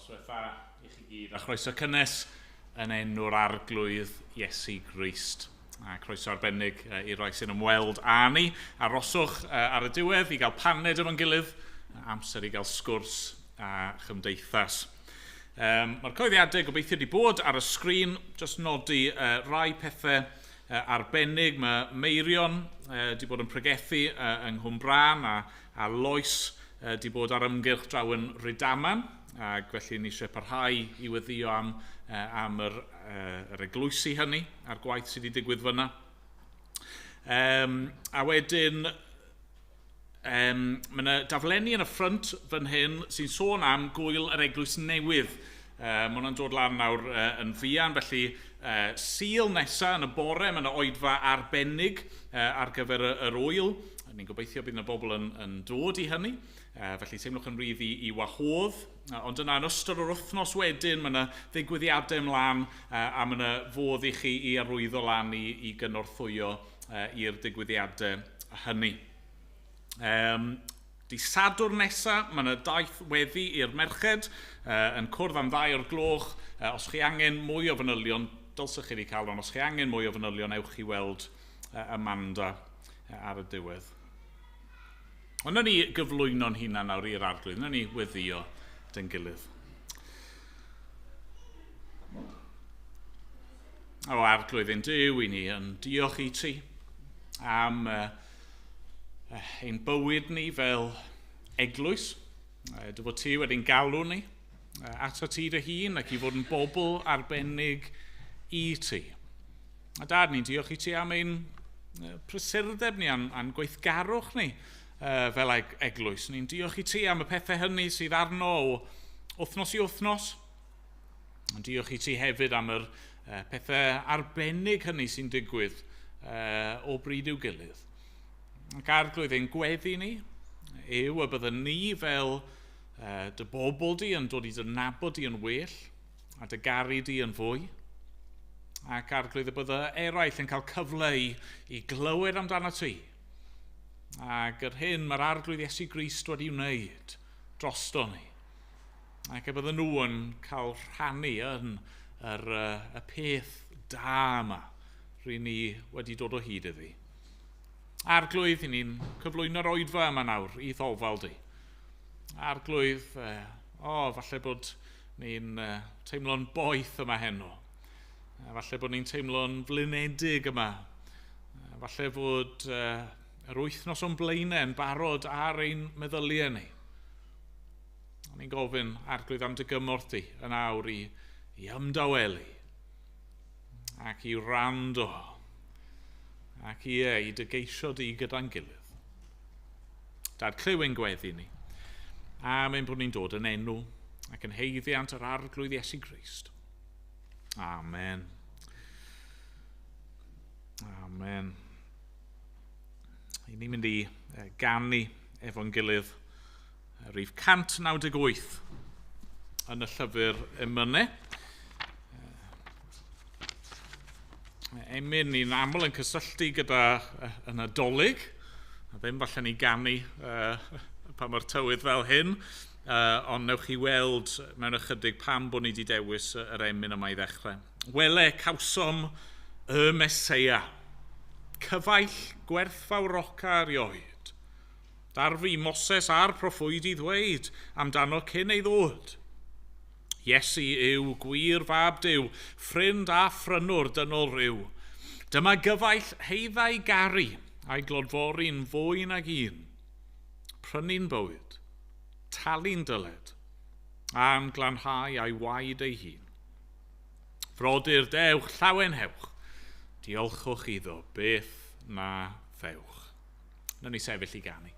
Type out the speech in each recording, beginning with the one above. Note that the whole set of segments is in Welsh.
Noswaith dda i chi gyd, a chroeso cynnes yn enw'r Arglwydd Iesu Grist. A croeso arbennig i rai sy'n ymweld â ni. Aroswch ar y diwedd i gael paned efo'n gilydd, amser i gael sgwrs a chymdeithas. Mae'r cyhoeddiadau gobeithio wedi bod ar y sgrin, jyst nodi rai pethau arbennig. Mae Meirion wedi bod yn pregethu yng Nghwmbrân a Lois wedi bod ar ymgyrch draw yn Rhydaman, ac felly ni eisiau parhau i weddïo am yr eglwysi hynny a'r gwaith sydd wedi digwydd fyna. A wedyn, mae yna daflenni yn y ffrynt fan hyn sy'n sôn am gwyl yr Eglwys Newydd. Mae hwnna'n dod lan nawr yn fuan, felly Sul nesaf yn y bore mae yna oedfa arbennig ar gyfer yr ŵyl. Ni'n gobeithio bydd yna bobl yn dod i hynny, felly teimlwch yn rhydd i wahodd. Ond yna yn ystod yr wythnos wedyn mae yna ddigwyddiadau ymlaen a mae yna fodd i chi i arwyddo lan i gynorthwyo i'r digwyddiadau hynny. Dydd Sadwrn nesa, mae yna daith weddi i'r merched yn cwrdd am 2 o'r gloch. Os chi angen mwy o fanylion, dylsech chi wedi cael, ond os chi angen mwy o fanylion, ewch i weld Amanda ar y diwedd. Ond na ni gyflwyno'n hunan nawr i'r Arglwydd, na ni weddio dyn gilydd. O Arglwydd ein Duw, i ni yn diolch i ti am ein bywyd ni fel eglwys. Dy fod ti wedi'n galw ni ato ti dy hun ac i fod yn bobl arbennig i ti. A Dad, ni'n diolch i ti am ein prysurdeb ni, a'n gweithgarwch ni fel eglwys. Ni'n diolch i ti am y pethau hynny sydd arno o wythnos i wythnos. Ond diolch i ti hefyd am yr pethau arbennig hynny sy'n digwydd o bryd i'w gilydd. Ac Arglwydd, ein gweddi ni yw y byddwn ni fel dy bobl di yn dod i dy nabod di yn well a dy garu di yn fwy. Ac Arglwydd, y bydde eraill yn cael cyfle i glywed amdano ti. Ac yr hyn mae'r Arglwydd Iesu Grist wedi wneud drosto ni. Ac y bydden nhw yn cael rhannu yn y peth da yma ry'n ni wedi dod o hyd iddi. Arglwydd, i ni'n cyflwyno'r oedfa yma nawr i ddofal di. Arglwydd, falle bod ni'n teimlo'n boeth yma heno. Falle bod ni'n teimlo'n flinedig yma. Falle fod yr wythnos o'n blaenau yn barod ar ein meddyliau ni. O'n i'n gofyn, Arglwydd, am dy gymorth di yn awr i ymdawelu ac i wrando ac i dy geisio di gyda'n gilydd. Dad, clyw ein gweddi ni, am ein bod ni'n dod yn enw ac yn haeddiant yr Arglwydd Iesu Grist. Amen. Amen. I ni'n mynd i ganu efo'n gilydd rhif 198 yn y llyfr emynau. Emyn ni'n aml yn cysylltu gyda y Nadolig, a ddim falle ni ganu pan mae'r tywydd fel hyn, ond newch chi weld mewn ychydig pam bod ni wedi dewis yr emyn yma i ddechrau. Wele, cawsom y Meseia, cyfaill gwerthfawroca erioed. Darfu Moses a'r proffwyd i ddweud amdano cyn ei ddod. Iesu yw gwir fab Duw, ffrind a phrynwr dynol rhyw. Dyma gyfaill heiddau garu, a'i glodfori'n fwy nag un. Prynu'n bywyd, talu'n dyled, a'n glanhau a'i waed ei hun. Frodyr, dewch, llawenhewch, diolchwch iddo beth na ddewch. Nawn ni sefyll i ganu.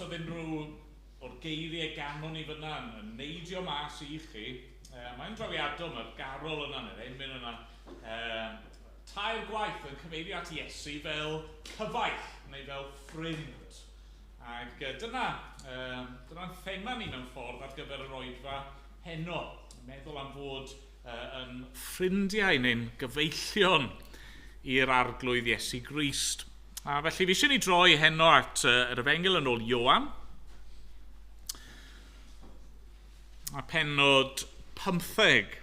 oedd unrhyw o'r geiriau ganon ni fyna yn, yn neidio mas i chi, mae'n drawiadol, mae'r garol yna, neu'r emyn yna, tair gwaith yn cyfeirio at Iesu fel cyfaill, neu fel ffrind. Ac dyna, dyna'n thema ni mewn ffordd ar gyfer yr oedfa heno. Meddwl am fod yn ffrindiau neu'n gyfeillion i'r Arglwydd Iesu Grist. A felly fi eisiau ni droi heno at yr Efengyl yn ôl Ioan. A pennod 15.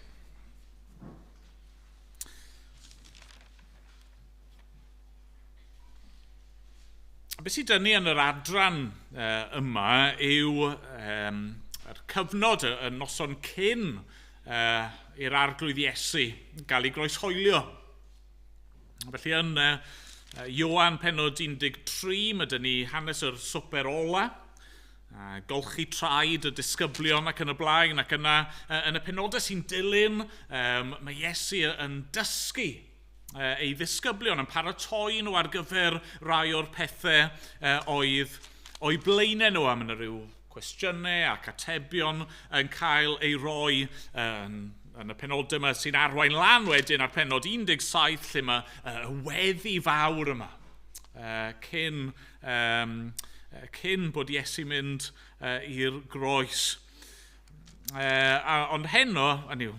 A beth sy'n dynnu yn yr adran yma yw yr cyfnod, y noson cyn i'r Arglwydd Iesu gael ei groeshoelio. Felly yn Ioan pennod 13, mae dyn ni hanes yr swper ola, golchi traed y disgyblion ac yn y blaen, ac yna yn y penodau sy'n dilyn, mae Iesu yn dysgu ei ddisgyblion, yn paratoi nhw ar gyfer rai o'r pethau oedd o'i blaenau nhw, a mae yna rhyw cwestiynau ac atebion yn cael ei roi yn, yn y penodau yma sy'n arwain lan wedyn ar pennod 17 lle mae y weddi fawr yma cyn, cyn bod Iesu mynd i'r groes. Ond heno, hynny yw,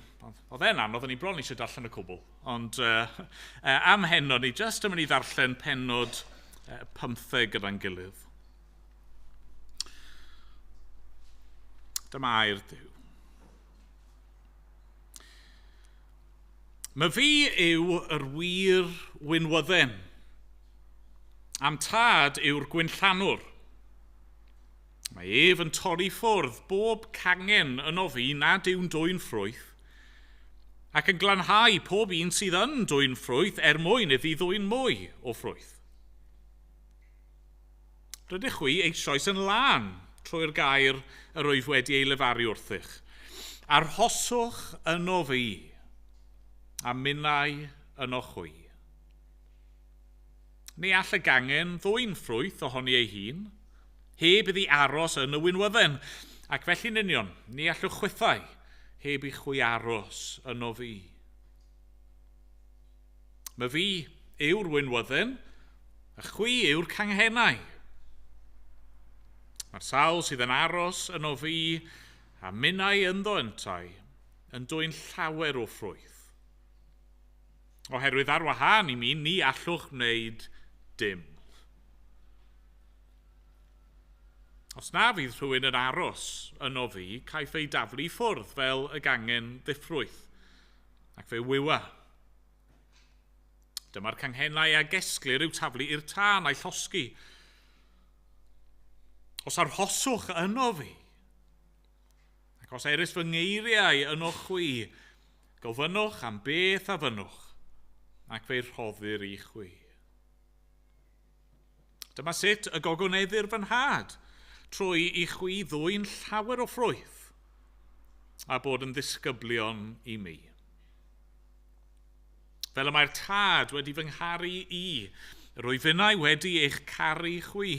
oedd e'n anodd, o'n i bron eisiau darllen y cwbl. Ond am heno, ni jyst yn mynd i ddarllen pennod 15 gyda'n gilydd. Dyma air Duw. Mae fi yw yr wir winwydden, a'm tad yw'r gwynllanwr. Mae ef yn torri ffwrdd bob cangen yno fi nad yw'n dwyn ffrwyth, ac yn glanhau pob un sydd yn dwyn ffrwyth er mwyn iddi ddwyn mwy o ffrwyth. Rydych chwi eisoes yn lân trwy'r gair yr wyf wedi ei lefaru wrthych. Arhoswch yno fi, a minnau yno chwi. Ni all y gangen ddwyn ffrwyth ohoni ei hun, heb iddi aros yn y winwydden, ac felly'n union, ni allwch chwithau heb i chwi aros yno fi. Mae fi yw'r winwydden, a chwi yw'r canghennau. Mae'r sawl sydd yn aros yno fi, a minnau ynddo yntau, yn dwyn llawer o ffrwyth. Oherwydd ar wahân i mi, ni allwch wneud dim. Os na fydd rhywun yn aros yno fi, caiff ei daflu i ffwrdd fel y gangen ddiffrwyth, ac fe wywa. Dyma'r canghennau a gesglir i'w taflu i'r tân a'i llosgi. Os arhoswch yno fi, ac os erys fy ngeiriau yno chwi, gofynnwch am beth a fynnwch, ac fe'i rhoddir i chwi. Dyma sut y gogoneddir fy nhad, trwy i chwi ddwyn llawer o ffrwyth a bod yn ddisgyblion i mi. Fel y mae'r tad wedi fy ngharu i, rwyf finnau wedi eich caru chwi.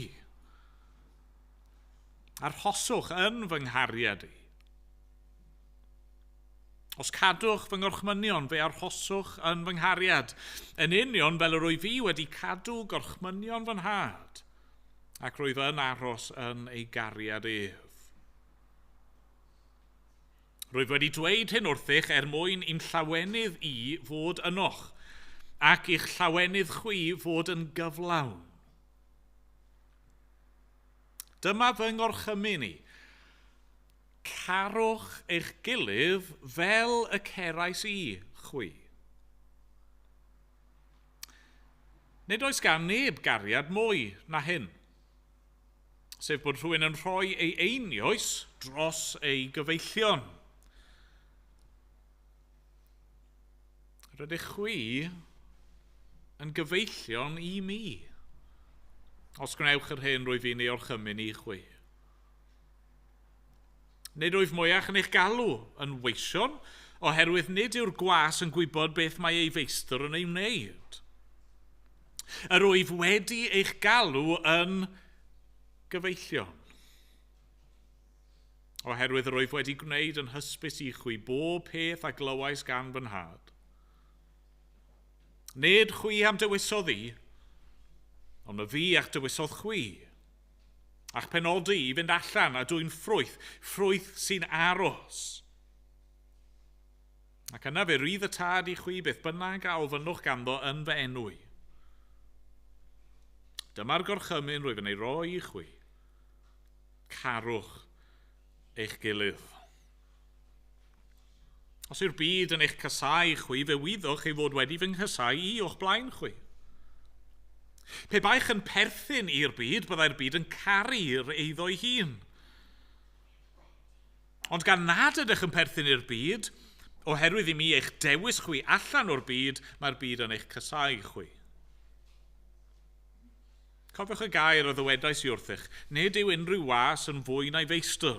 Arhoswch yn fy nghariad i. Os cadwch fy ngorchmynion, fe arhoswch yn fy nghariad, yn union fel yr wyf fi wedi cadw gorchmynion fy nhad, ac rwyf yn aros yn ei gariad ef. Rwyf wedi dweud hyn wrthych er mwyn i'm llawenydd i fod ynoch, ac i'ch llawenydd chwi fod yn gyflawn. Dyma fy ngorchymyn i. Carwch eich gilydd fel y cerais i chwi. Nid oes gan neb gariad mwy na hyn, sef bod rhywun yn rhoi ei einioes dros ei gyfeillion. Rydych chwi yn gyfeillion i mi, os gwnewch yr hyn rwyf fi'n ei orchymyn i chwi. Nid wyf mwyach yn eich galw yn weision, oherwydd nid yw'r gwas yn gwybod beth mae ei feistr yn ei wneud. Yr wyf wedi eich galw yn gyfeillion. Oherwydd yr wyf wedi gwneud yn hysbys i chwi bob peth a glywais gan fy nhad. Nid chwi am dewisodd i, ond y fi a'ch dewisodd chwi, a'ch penodi i fynd allan a dwyn ffrwyth, ffrwyth sy'n aros. Ac yna fe rydd y tad i chwi beth bynnag a ofynnwch ganddo yn fy enw i. Dyma'r gorchymyn rwyf yn ei roi i chwi. Carwch eich gilydd. Os yw'r byd yn eich casau chwi, fe wyddoch ei fod wedi fy nghasau i o'ch blaen chwi. Pe baech yn perthyn i'r byd, byddai'r byd yn caru'r eiddo'i hun. Ond gan nad ydych yn perthyn i'r byd, oherwydd i mi eich dewis chwi allan o'r byd, mae'r byd yn eich casau chwi. Cofiwch y gair a ddywedais i wrthych, nid yw unrhyw was yn fwy na'i feistr.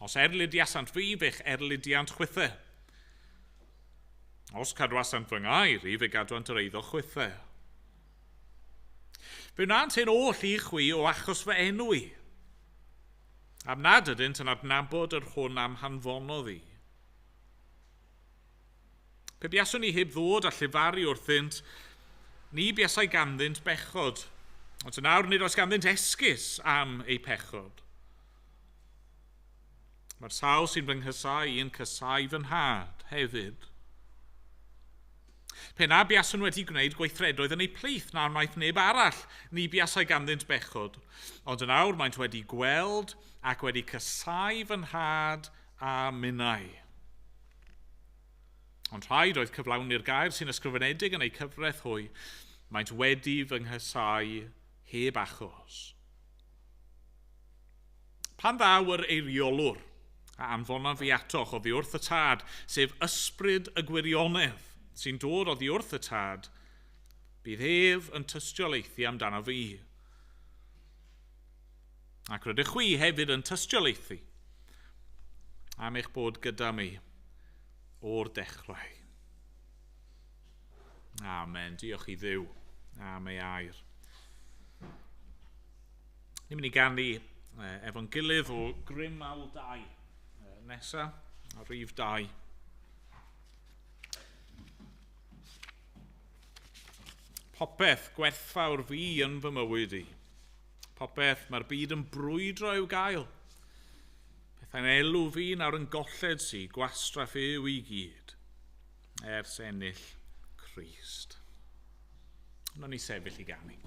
Os erlidiasant fi, fe'ch erlidiant chwithe. Os cadwasant fy ngair i, fe gadwant yr eiddo chwithe. Fe wnânt hyn oll i chwi o achos fy enw i, am nad ydynt yn adnabod yr hwn am hanfonodd i. Pe buaswn i heb ddod a llefaru wrthynt, ni buasai ganddynt bechod, ond yn awr nid oes ganddynt esgus am eu pechod. Mae'r sawl sy'n fy nghysau i yn cysau fy nhad hefyd. Pe na buaswn wedi gwneud gweithredoedd yn eu plith na wnaeth neb arall, ni buasai ganddynt bechod. Ond yn awr maent wedi gweld ac wedi cysau fy nhad a minnau. Ond rhaid oedd cyflawni'r gair sy'n ysgrifenedig yn eu cyfraith hwy, maent wedi fy nghysau heb achos. Pan ddaw yr eiriolwr a anfonaf fi atoch oddi wrth y Tad, sef ysbryd y gwirionedd sy'n dod oddi wrth y Tad, bydd ef yn tystiolaethu amdano fi. Ac rydych chwi hefyd yn tystiolaethu am eich bod gyda mi o'r dechrau. Amen. Diolch i Dduw am ei air. Ni'n mynd i ganu efo'n gilydd o Grym Awl 2 nesa, a rhif 2. Popeth gwerthfawr fi yn fy mywyd i. Popeth mae'r byd yn brwydro i'w gael. Pethau'n elw fi nawr yn golled si, gwastraff yw i gyd, ers ennill Crist. Wnawn ni sefyll i ganu.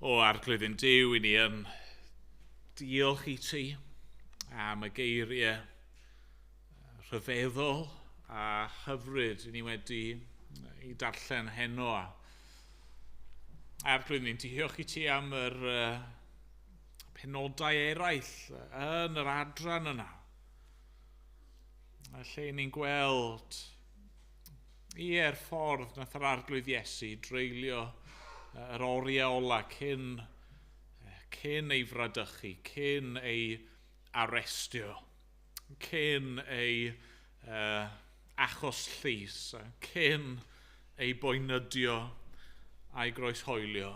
O Arglwydd ein Duw, i ni yn diolch i ti am y geiriau rhyfeddol a hyfryd i ni wedi ei darllen heno. Arglwydd, ni'n diolch i ti am yr penodau eraill yn yr adran yna. A lle ni'n gweld ie'r ffordd nath yr Arglwydd Iesu dreulio yr oriau ola cyn ei fradychu, cyn ei arestio, cyn ei achos llys, cyn ei boenydio a'i groeshoelio.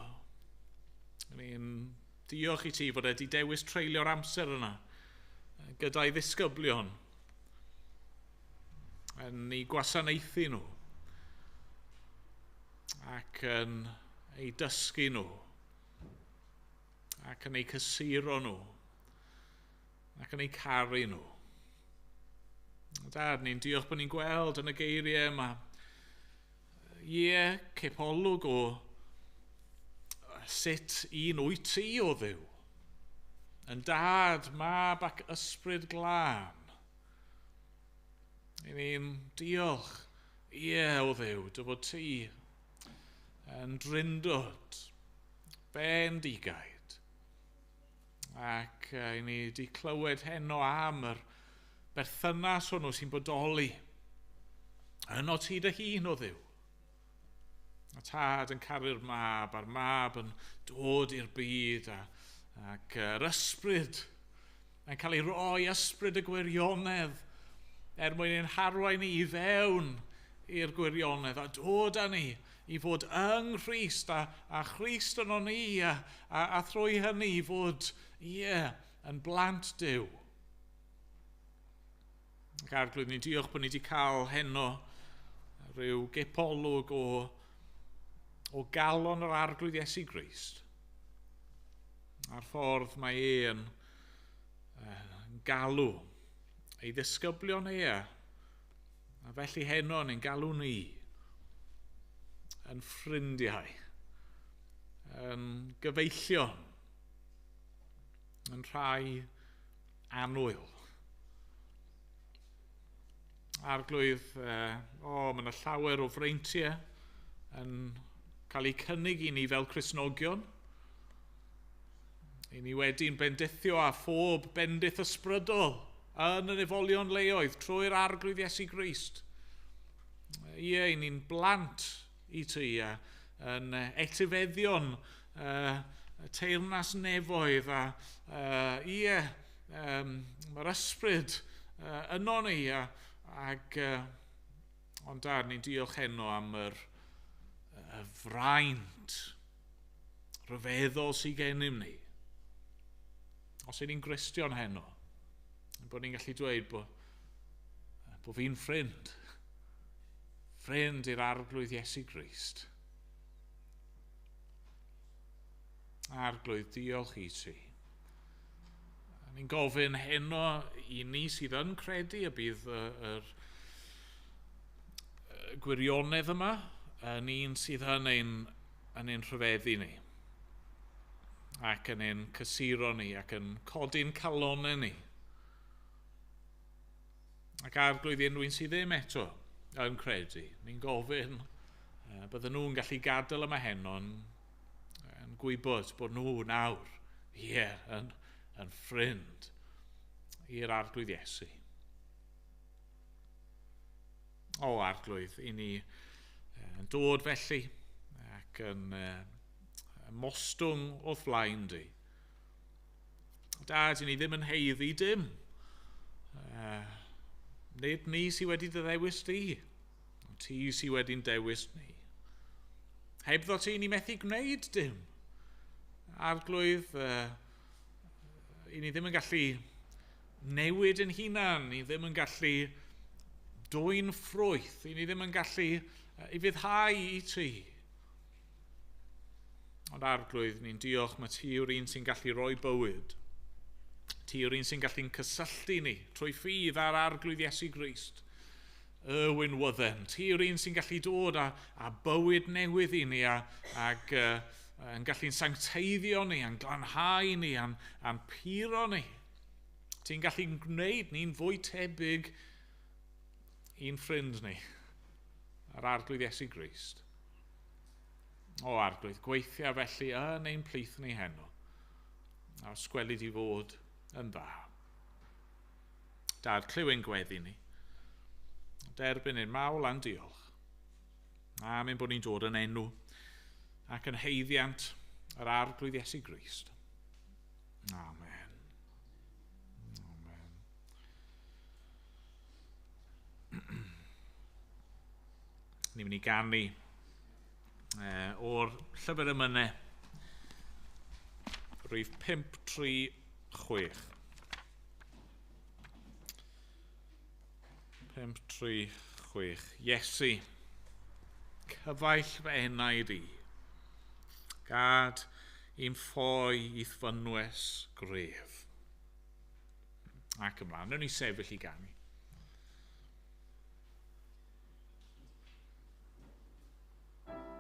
Ni'n diolch i ti fod wedi dewis treulio'r amser yna gyda'i ddisgyblion yn ei gwasanaethu nhw ac yn ei dysgu nhw ac yn eu cysuro nhw ac yn eu caru nhw. Dad, ni'n diolch bod ni'n gweld yn y geiriau yma, ie, cipolwg o sut un wyt ti o Dduw. Yn dad, mab ac ysbryd glân. I ni'n diolch, ie, o Dduw, dy fod ti yn drindod, bendigaid. Ac i ni wedi clywed heno am yr berthynas hwnnw sy'n bodoli. Yno ti dy hun o Dduw. A tad yn caru'r mab, a'r mab yn dod i'r byd, ac yr ysbryd yn cael ei roi ysbryd y gwirionedd er mwyn ein harwain ni i fewn i'r gwirionedd a dod â ni i fod yng Nghrist a Christ yno ni a thrwy hynny i fod, ie, yn blant Duw. Ac Arglwydd, ni'n diolch bod ni wedi cael heno rhyw gipolwg o galon yr Arglwydd Iesu Grist. A'r ffordd mae e'n galw ei ddisgyblion e. A felly heno ni'n galw ni yn ffrindiau, yn gyfeillion, yn rhai annwyl. Arglwydd, mae yna llawer o freintiau yn cael eu cynnig i ni fel Cristnogion. I ni wedi'n bendithio â phob bendith ysbrydol yn y nefolion leoedd trwy'r Arglwydd Iesu Grist. Ie, i ni'n blant i ti yn etifeddion teyrnas nefoedd a ie, mae'r ysbryd yno ni ond dar, ni'n diolch heno am yr fraint rhyfeddol sydd gennym ni. Os ydyn ni'n Gristion heno, bod ni'n gallu dweud bod fi'n ffrind. Ffrind i'r Arglwydd Iesu Grist. Arglwydd, diolch i ti. Ni'n gofyn heno i ni sydd yn credu y bydd yr gwirionedd yma yn un sydd yn ein rhyfeddu ni ac yn ein cysuro ni ac yn codi'n calonau ni. Ac Arglwydd, unrhyw un sydd ddim eto yn credu, ni'n gofyn bydden nhw'n gallu gadael yma heno yn gwybod bod nhw nawr, ie, yn ffrind i'r Arglwydd Iesu. O Arglwydd, i ni yn dod felly ac yn mostwng o'th flaen di. Dad, i ni ddim yn haeddu dim. Nid ni sydd wedi dy ddewis di, ond ti sydd wedi'n dewis ni. Hebddo ti, ni methu gwneud dim. Arglwydd, i ni ddim yn gallu newid yn hunan, ni ddim yn gallu dwyn ffrwyth, i ni ddim yn gallu ufuddhau i ti. Ond Arglwydd, ni'n diolch mae ti yw'r un sy'n gallu rhoi bywyd. Ti yw'r un sy'n gallu'n cysylltu ni trwy ffydd ar Arglwydd Iesu Grist. Y winwydden. Ti yw'r un sy'n gallu dod â bywyd newydd i ni ac yn gallu'n sancteiddio ni, a'n glanhau ni, a'n puro ni. Ti'n gallu'n gwneud ni'n fwy tebyg i'n ffrind ni, yr Arglwydd Iesu Grist. O Arglwydd, gweithia felly yn ein plith ni heno, a os gweli di fod yn dda. Dad, clyw ein gweddi ni. Derbyn ein mawl a'n diolch. Am ein bod ni'n dod yn enw ac yn haeddiant yr Arglwydd Iesu Grist. Amen. Amen. Ni'n mynd i ganu o'r llyfr emynau, rhif 536. 536. Iesu, cyfaill fy enaid i, gad i'm ffoi i'th fynwes gref. Ac ymlaen, newn ni sefyll i ganu. Thank you.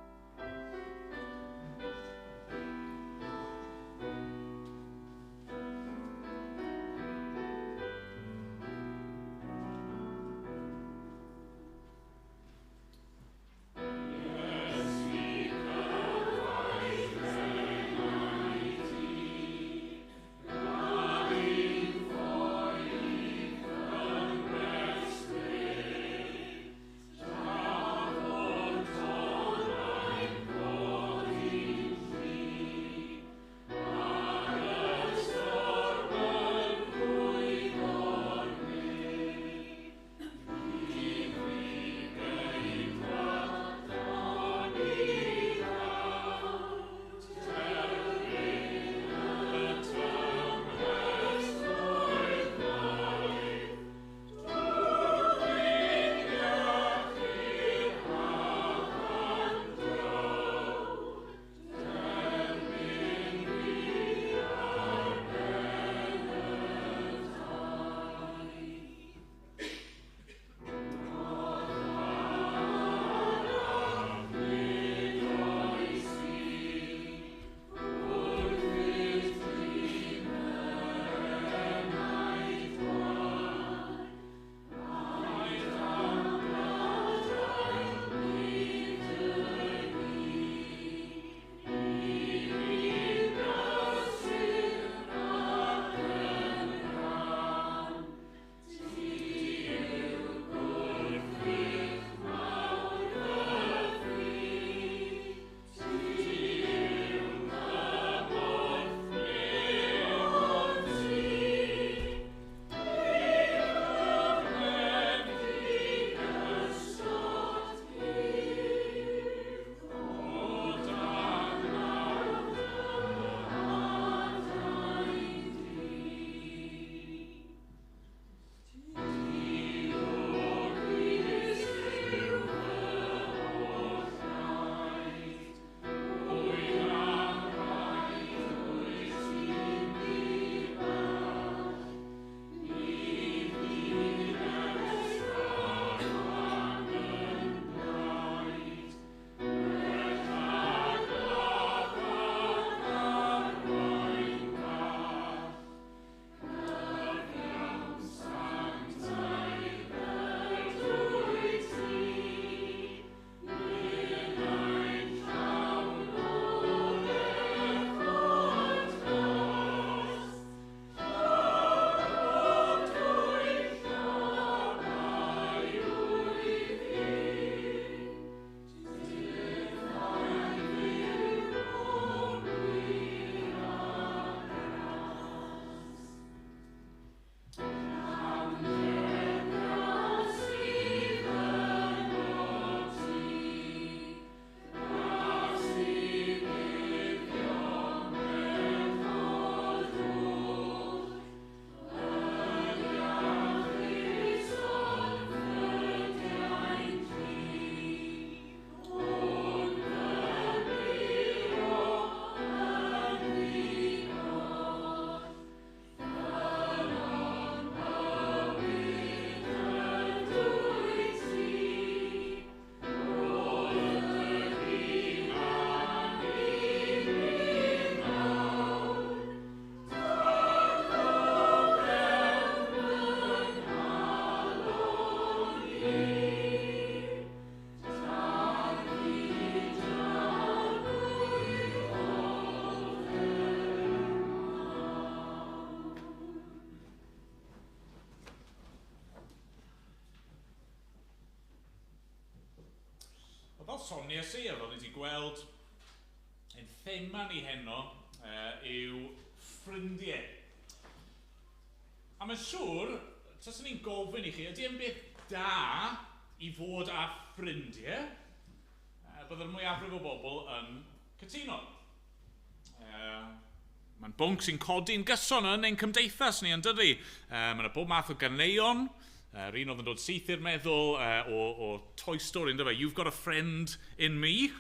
Fel soniais i, a fel ni wedi gweld, ein thema ni heno yw ffrindiau. A mae'n siŵr, taswn i'n gofyn i chi, ydy e'n beth da i fod â ffrindiau? Byddai'r mwyafrif o bobl yn cytuno. Mae'n bwnc sy'n codi'n gyson yn ein cymdeithas ni, yn dydi? Mae yna bob math o ganeuon. Yr un oedd yn dod syth i'r meddwl o Toy Story, yn dyfe? "You've Got a Friend in Me."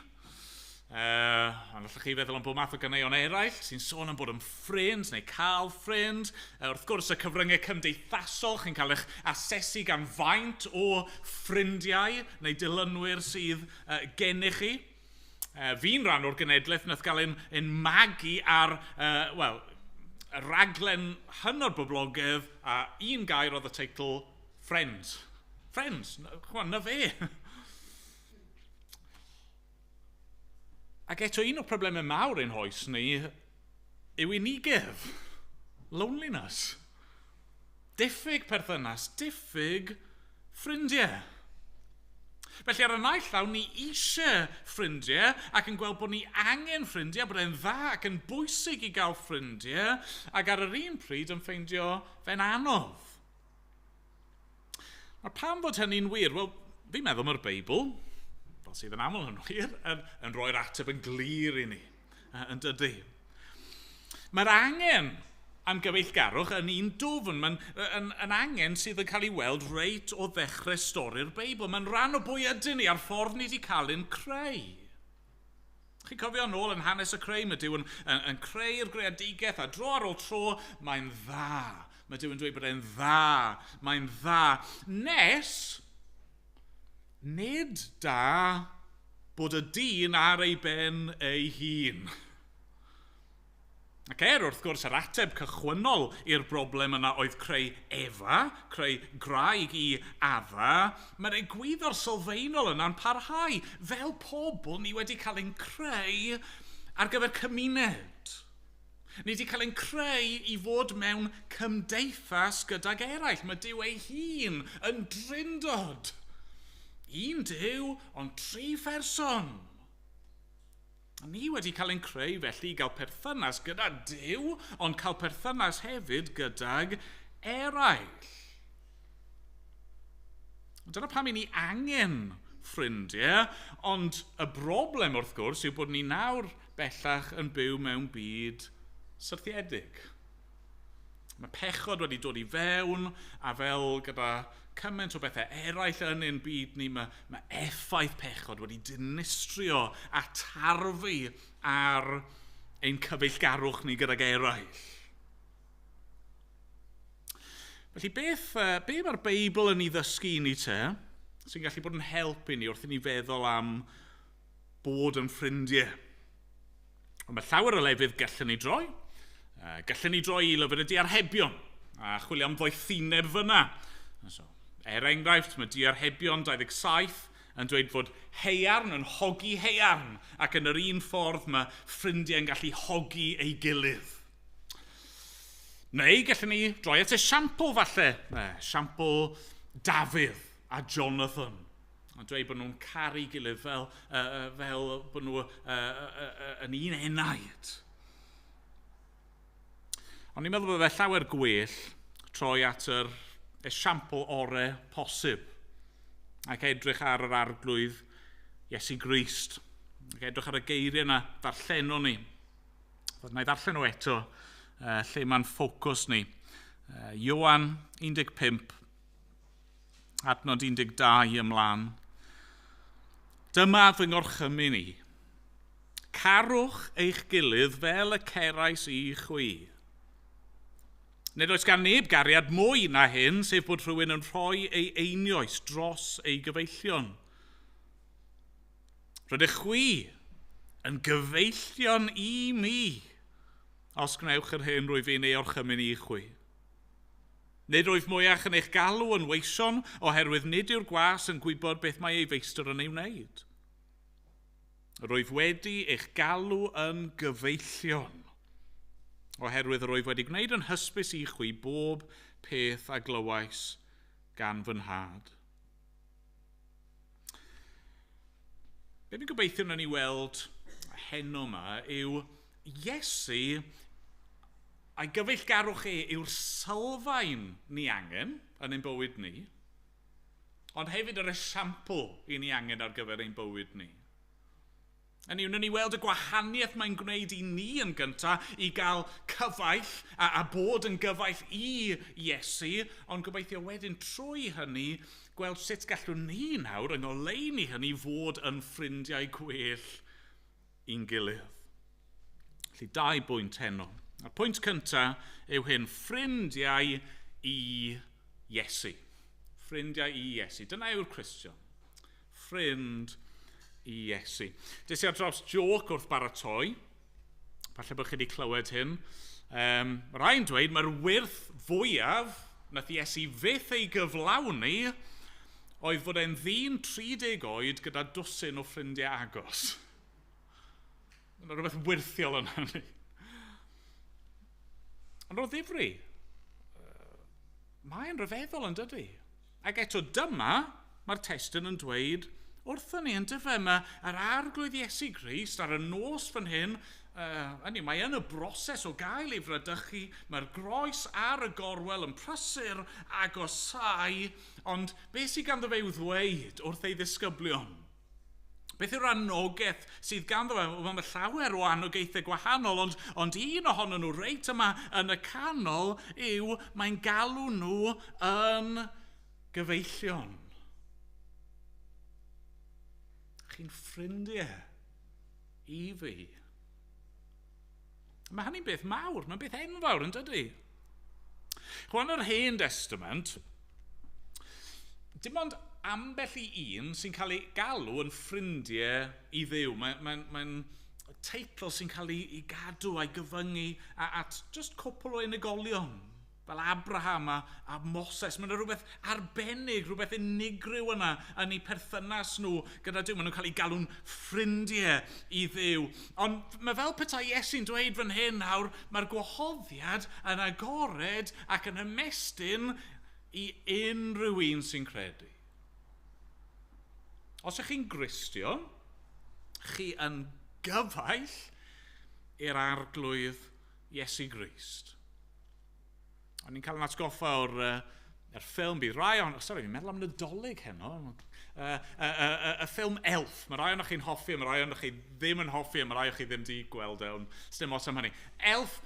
Ond allwch chi feddwl am bob math o ganeuon eraill sy'n sôn am bod yn ffrind neu cael ffrind. Wrth gwrs, y cyfryngau cymdeithasol, chi'n cael eich asesu gan faint o ffrindiau neu dilynwyr sydd gennych chi. Fi'n rhan o'r genedlaeth nath gael ein magu ar, wel, y raglen hynod boblogaidd a un gair oedd y teitl: Friends. Friends, chwan, na fe. Ac eto, un o'r problemau mawr ein hoes ni yw unigedd. Loneliness. Diffyg perthynas, diffyg ffrindiau. Felly ar y naill llaw, ni eisiau ffrindiau ac yn gweld bod ni angen ffrindiau, bod e'n dda ac yn bwysig i gael ffrindiau, ac ar yr un pryd yn ffeindio fe'n anodd. A pam fod hynny'n wir? Wel, fi'n meddwl mae'r Beibl, fel sydd yn aml yn wir, yn rhoi'r ateb yn glir i ni, yn dydy? Mae'r angen am gyfeillgarwch yn un dwfn. Mae'n yn angen sydd yn cael ei weld reit o ddechrau stori'r Beibl. Mae'n rhan o bwy ydyn ni a'r ffordd ni wedi cael ein creu. Chi'n cofio nôl yn hanes y creu, mae Duw yn creu'r greadigaeth a dro ar ôl tro, mae'n dda. Mae Duw yn dweud bod e'n dda. Mae'n dda. Nes, nid da bod y dyn ar ei ben ei hun. Ac er, wrth gwrs, yr ateb cychwynnol i'r broblem yna oedd creu Efa, creu gwraig i Adda, mae'r egwyddor sylfaenol yna'n parhau. Fel pobl, ni wedi cael ein creu ar gyfer cymuned. Ni wedi cael ein creu i fod mewn cymdeithas gydag eraill. Mae Duw ei hun yn drindod. Un Duw, ond tri pherson. A ni wedi cael ein creu felly i gael perthynas gyda Duw, ond cael perthynas hefyd gydag eraill. Dyna pam i ni angen ffrindiau, ond y broblem wrth gwrs yw bod ni nawr bellach yn byw mewn byd syrthiedig. Mae pechod wedi dod i fewn, a fel gyda cymaint o bethau eraill yn ein byd ni, mae effaith pechod wedi dinistrio a tarfu ar ein cyfeillgarwch ni gydag eraill. Felly be mae'r Beibl yn ei ddysgu i ni te, sy'n gallu bod yn help i ni wrth i ni feddwl am bod yn ffrindiau? Ond mae llawer o lefydd gallwn ni droi. Gallwn ni droi i lyfr y Diarhebion a chwilio am ddoethineb fyna. So, er enghraifft, mae Diarhebion 27 yn dweud fod haearn yn hogi haearn, ac yn yr un ffordd mae ffrindiau yn gallu hogi ei gilydd. Neu gallwn ni droi at esiampl falle, esiampl Dafydd a Jonathan. Yn dweud bod nhw'n caru gilydd fel bod nhw yn un enaid. Ond ni'n meddwl bod fe llawer gwell troi at yr esiampl orau posib ac edrych ar yr Arglwydd Iesu Grist. Ac edrych ar y geiriau yna ddarllenon ni. Wna i ddarllen nhw eto, lle mae'n ffocws ni. Ioan 15, adnod 12 ymlaen. "Dyma fy ngorchymyn i. Carwch eich gilydd fel y cerais i chwi. Nid oes gan neb gariad mwy na hyn, sef bod rhywun yn rhoi ei einioes dros ei gyfeillion. Rydych chwi yn gyfeillion i mi, os gwnewch yr hyn rwyf fi'n ei orchymyn i chwi." Nid wyf mwyach yn eich galw yn weision, oherwydd nid yw'r gwas yn gwybod beth mae ei feistr yn ei wneud. Rwyf wedi eich galw yn gyfeillion, oherwydd rwyf wedi gwneud yn hysbys i chwi bob peth a glywais gan fy nhad. Be fi'n gobeithio wnawn ni weld heno yma yw Iesu a'i gyfeillgarwch e yw'r sylfaen ni angen yn ein bywyd ni, ond hefyd yr esiampl i ni angen ar gyfer ein bywyd ni. Hynny yw, wnawn ni weld y gwahaniaeth mae'n gwneud i ni yn gyntaf i gael cyfaill a bod yn gyfaill i Iesu, ond gobeithio wedyn trwy hynny gweld sut gallwn ni nawr yng ngoleuni hynny fod yn ffrindiau gwell i'n gilydd. Felly dau bwynt heno. A'r pwynt cyntaf yw hyn, ffrindiau i Iesu. Ffrindiau i Iesu. Dyna yw'r Cristion. Ffrind i Iesu. Des i ar draws jôc wrth baratoi. Falle bod chi wedi clywed hyn. Mae rhai'n dweud mae'r wyrth fwyaf nath Iesu fyth ei gyflawni oedd fod e'n ddyn 30 oed gyda dwsin o ffrindiau agos. Mae yna rhywbeth wyrthiol yn hynny. Ond o ddifri, mae'n rhyfeddol yn dydy. Ac eto dyma, mae'r testun yn dweud wrthon ni, yn dyfe, mae yr Arglwydd Iesu Grist ar y nos fan hyn, hynny, mae yn y broses o gael ei fradychu, mae'r groes ar y gorwel yn prysur agosáu, ond beth sydd ganddo fe i'w ddweud wrth ei ddisgyblion? Beth yw'r anogaeth sydd ganddo fe? Wel, mae llawer o anogaethau gwahanol, ond un ohonyn nhw reit yma yn y canol yw mae'n galw nhw yn gyfeillion. Chi'n ffrindiau i fi. Mae hynny'n beth mawr, mae'n beth enfawr yn dydy? Chwan yr Hen Testament, dim ond ambell i un sy'n cael ei galw yn ffrindiau i Dduw. Mae'n teitl sy'n cael ei gadw a'i gyfyngu at just cwpl o unigolion, fel Abraham a Moses. Mae yna rhywbeth arbennig, rhywbeth unigryw yna yn eu perthynas nhw gyda Duw. Maen nhw'n cael eu galw'n ffrindiau i Dduw. Ond mae fel petai Iesu'n dweud fan hyn nawr, mae'r gwahoddiad yn agored ac yn ymestyn i unrhyw un sy'n credu. Os ych chi'n Gristion, chi yn gyfaill i'r Arglwydd Iesu Grist. O'n i'n cael yn atgoffa o'r ffilm, bydd rai o'n... Sori, fi'n meddwl am Nadolig heno. Y ffilm Elf. Mae rai ohonoch chi'n hoffi, mae rai ohonoch chi ddim yn hoffi, mae rai o'ch chi ddim wedi gweld e, ond sdim ots am hynny. Elf,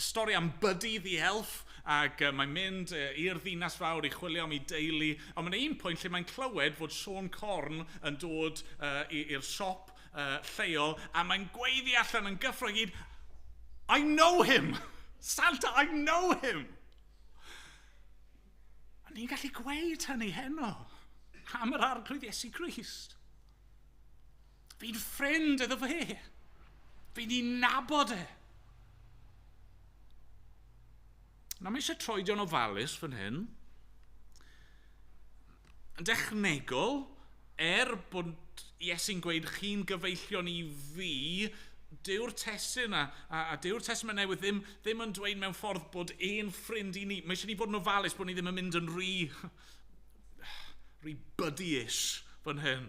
stori am Buddy the Elf, ac mae'n mynd i'r ddinas fawr i chwilio am ei deulu, ond mae'n un pwynt lle mae'n clywed fod Siôn Corn yn dod i'r siop lleol, a mae'n gweiddi allan yn gyffro i gyd, I know him! Santa, I know him! A ni'n gallu gweud hynny heno am yr Arglwydd Iesu Grist. Fi'n ffrind iddo fe. Fi'n ei nabod e. Nawr, mae eisiau troedio'n ofalus fan hyn. Yn dechnegol, bod Iesu'n gweud chi'n gyfeillion i fi, dyw'r testun a dyw'r Testament Newydd ddim yn dweud mewn ffordd bod un ffrind i ni. Mae eisiau ni fod yn ofalus bod ni ddim yn mynd yn rhy buddy-ish fan hyn.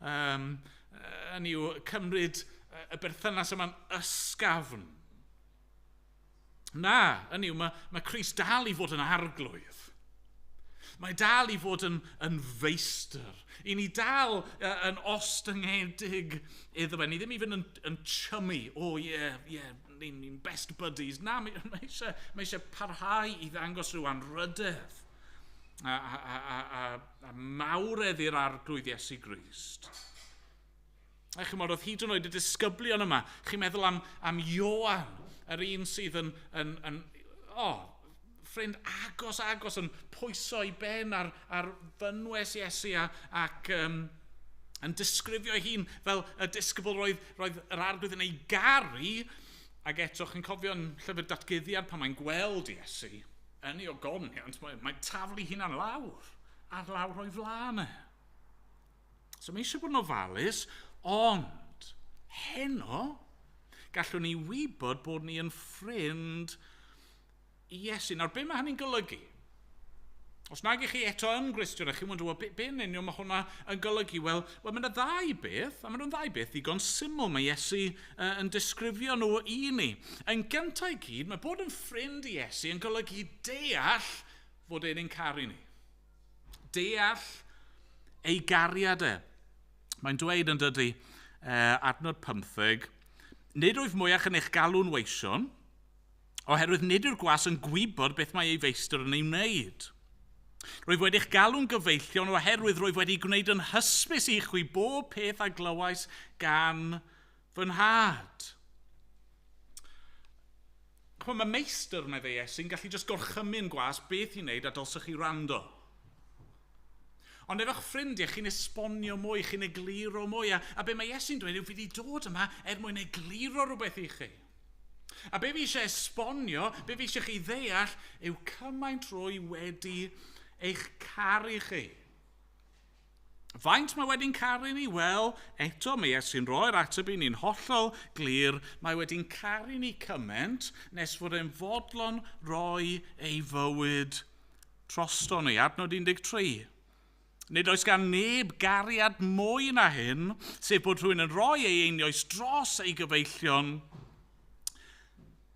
Hynny yw, cymryd y berthynas yma'n ysgafn. Na, hynny yw, mae Crist dal i fod yn arglwydd. Mae dal i fod yn feistr. I ni dal yn ostyngedig iddo fe. Ni ddim i fynd yn chummy. Oh, yeah, ni'n best buddies. Na, mae eisiau parhau i ddangos rhyw anrhydedd a mawredd i'r Arglwydd Iesu Grist. A chimod, oedd hyd yn oed y disgyblion yma, chi'n meddwl am Ioan, yr un sydd yn ffrind agos yn pwyso ei ben ar fynwes Iesu ac yn disgrifio ei hun fel y disgybl roedd yr Arglwydd yn ei garu, ac eto chi'n cofio yn llyfr Datguddiad pan mae'n gweld Iesu. Yn ei ogoniant, mae taflu hunan lawr, ar lawr o'i flaen e. So mae eisiau bod yn ofalus, ond heno, gallwn ni wybod bod ni yn ffrind i Iesu. Nawr, be mae hynny'n golygu? Os nag ych chi eto yn Gristion a chi'n wondro, be, be yn union mae hwnna yn golygu? Wel, well, mae yna ddau beth, a maen nhw'n ddau beth ddigon syml mae Iesu yn disgrifio nhw i ni. Yn gyntaf i gyd, mae bod yn ffrind i Iesu yn golygu deall fod e'n ein caru ni. Deall ei gariad e. Mae'n dweud yn dydy, adnod 15, nid oedd mwyach yn eich galw'n weision, oherwydd nid yw'r gwas yn gwybod beth mae ei feistr yn ei wneud. Rwyf wedi'ch galw'n gyfeillion oherwydd rwyf wedi gwneud yn hysbys i chwi bob peth a glywais gan fy nhad. Chwa, mae meistr, meddai Iesu, yn gallu jyst gorchymyn gwas beth i wneud a dylsech chi wrando. Ond efo'ch ffrindiau, chi'n esbonio mwy, chi'n egluro mwy. A be mae Iesu'n dweud yw, fi wedi dod yma er mwyn egluro rhywbeth i chi. A be fi eisiau esbonio, be fi eisiau chi ddeall, yw cymaint rwy wedi eich caru chi. Faint mae wedi'n caru ni? Wel, eto mae Iesu'n rhoi'r ateb i ni'n hollol glir. Mae wedi'n caru ni cymaint nes fod e'n fodlon roi ei fywyd drosto ni. Adnod 13. Nid oes gan neb gariad mwy na hyn, sef bod rhywun yn rhoi ei einioes dros ei gyfeillion,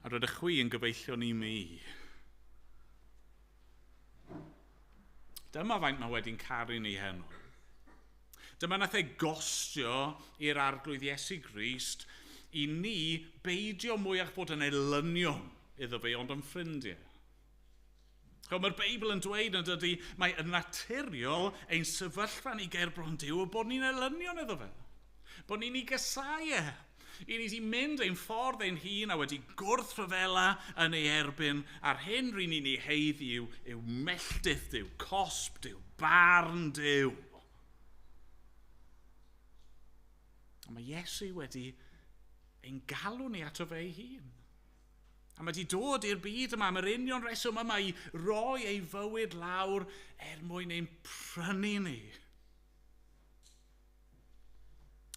a rydych chwi yn gyfeillion i mi. Dyma faint mae wedi'n caru ni heno. Dyma nath e gostio i'r Arglwydd Iesu Grist i ni beidio mwyach bod yn elynion iddo fe, ond yn ffrindiau. Chymod, mae'r Beibl yn dweud yn dydy, mae yn naturiol ein sefyllfa ni ger bron Duw bod ni'n elynion iddo fe. Bod ni'n ei gysau e. I ni wedi mynd ein ffordd ein hun a wedi gwrthryfela yn ei erbyn, a'r hyn ry'n ni'n ei heiddi yw melltith Duw, cosb Duw, barn Duw. Ond mae Iesu wedi ein galw ni ato fe ei hun. A mae wedi dod i'r byd yma am yr union reswm yma i roi ei fywyd lawr er mwyn ein prynu ni.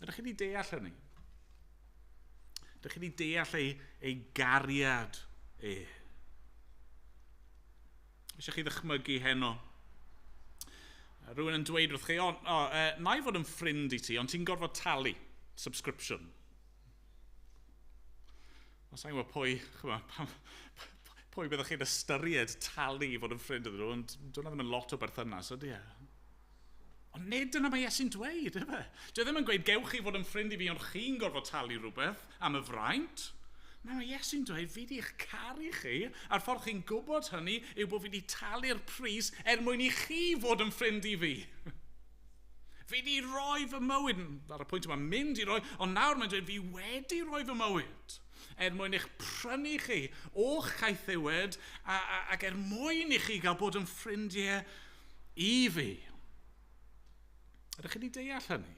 Ydych chi wedi deall hynny? Ydych chi wedi deall ei gariad e? Eisiau chi ddychmygu heno. Rhywun yn dweud wrth chi, na i fod yn ffrind i ti, ond ti'n gorfod talu subscription. Os sa'n gwybod pwy, chymod, pwy byddwch chi'n ystyried talu i fod yn ffrind iddyn nhw, ond dyna ddim yn lot o berthynas, ydy e? Ond nid dyna mae Iesu'n dweud, efe? Dwi ddim yn gweud, gewch chi fod yn ffrind i fi, ond chi'n gorfod talu rhywbeth am y fraint. Na, mae Iesu'n dweud, fi di eich caru chi, a'r ffordd chi'n gwybod hynny yw bod fi di talu'r pris er mwyn i chi fod yn ffrind i fi. Fi di roi fy mywyd, ar y pwynt yma, mynd i roi, ond nawr mae'n dweud, fi wedi roi fy mywyd er mwyn eich prynu chi o'ch caethiwed ac er mwyn i chi gael bod yn ffrindiau i fi. Ydych chi wedi deall hynny?